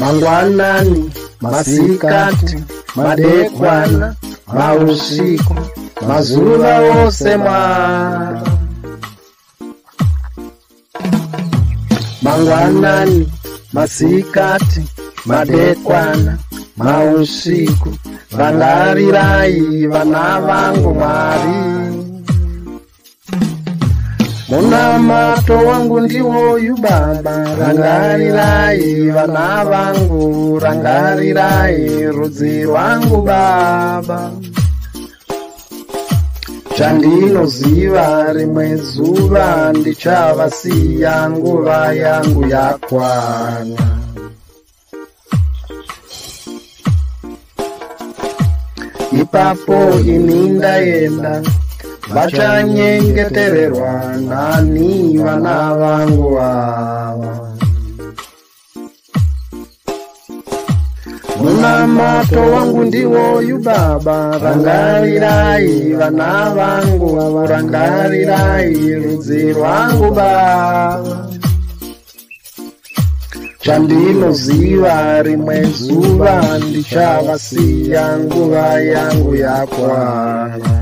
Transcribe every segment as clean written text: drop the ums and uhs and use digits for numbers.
Mangwanani, masikati, madekwana, mausiku, mazuva ose Mwari. Mangwanani, masikati, madekwana, mausiku, rangarirai vana vangu Mwari. Munamato wangu ndiwoyu Baba, rangarirai vana vangu, rangarirai rudzi rwangu Baba. Chandinoziva rimwe zuva ndichavasiya, nguva yangu yakwana. Ipapo ini ndaenda, vachanyengetererwa nani vana vangu ava. Munamato wangu ndiwoyu Baba, rangarirai vana vangu, rangarirai rudzi rwangu Baba. Chandinoziva rimwe zuva ndichavasiya, nguva yangu yakwana.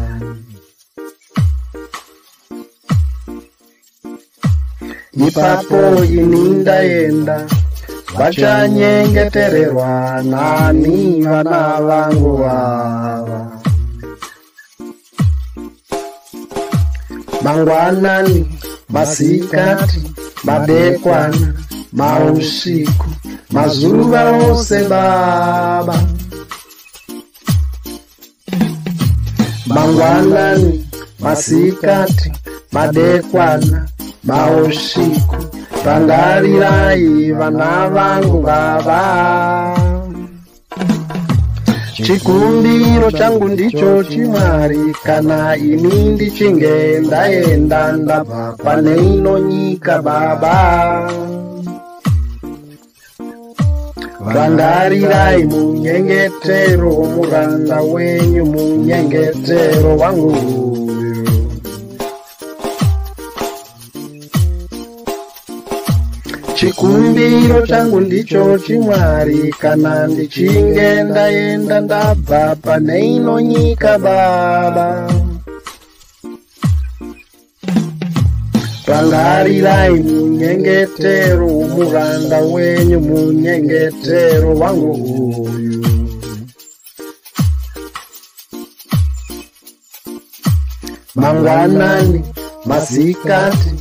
Ipapo ini ndaenda, vachanyengetererwa nani vana vangu ava. Mangwanani, masikati, madekwana, mausiku, mazuva ose Baba. Mangwanani, masikati, madekwana, mausiku, rangarirai vana vangu Baba. Chikumbiro changu ndicho chimwari, kana ini ndichinge ndaenda ndabva pane ino nyika Baba. Rangarirai munyengetero muranda wenyu, munyengetero wangu. Chikumbiro changu ndicho chimwari, kana ndichinge ndaenda ndabva pane ino nyika Baba. Rangarirai munyengetero muranda wenyu, munyengetero wangu uyu. Mangwanani, masikati,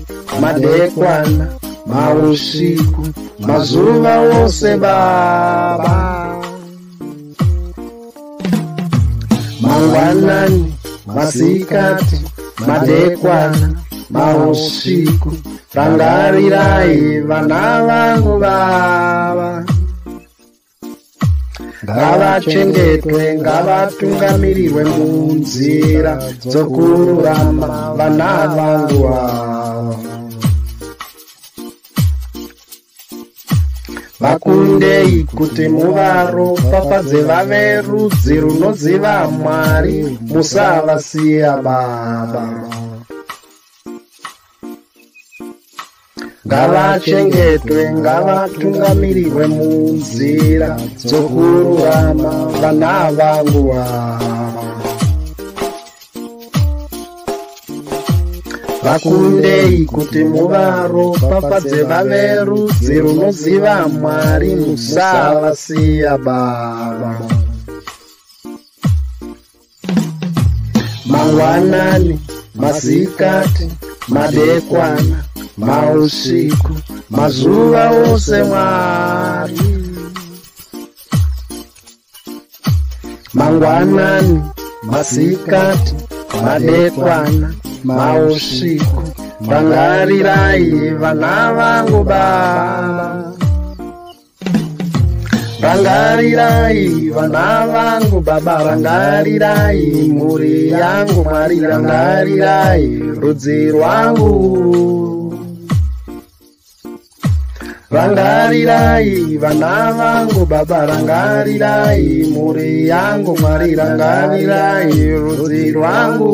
madekwana, mausiku, mazuva ose Baba. Mangwanani, masikati, madekwana, mausiku, rangarirai vana vangu Baba. Ngavachengetwe, ngavatungamirirwe munzira dzokururama vana vangu ava. Vakundei kuti muvaropafadze vave rudzi runoziva Mwari, musavasiya Baba. Ngavachengetwe, ngavatungamirirwe munzira dzokururama vana vangu ava. Vakundei kuti muvaropafadze vave rudzi runoziva Mwari, musavasiya Baba. Mangwanani, masikati, madekwana, mausiku, mazuva ose Mwari. Mangwanani, masikati, madekwana, mausiku, rangarirai vana vangu Baba. Rangarirai vana vangu Baba, rangarirai mhuri yangu Mwari, rangarirai rudzi rwangu. Rangarirai vana vangu Baba, rangarirai mhuri yangu Mwari, rangarirai rudzi rwangu.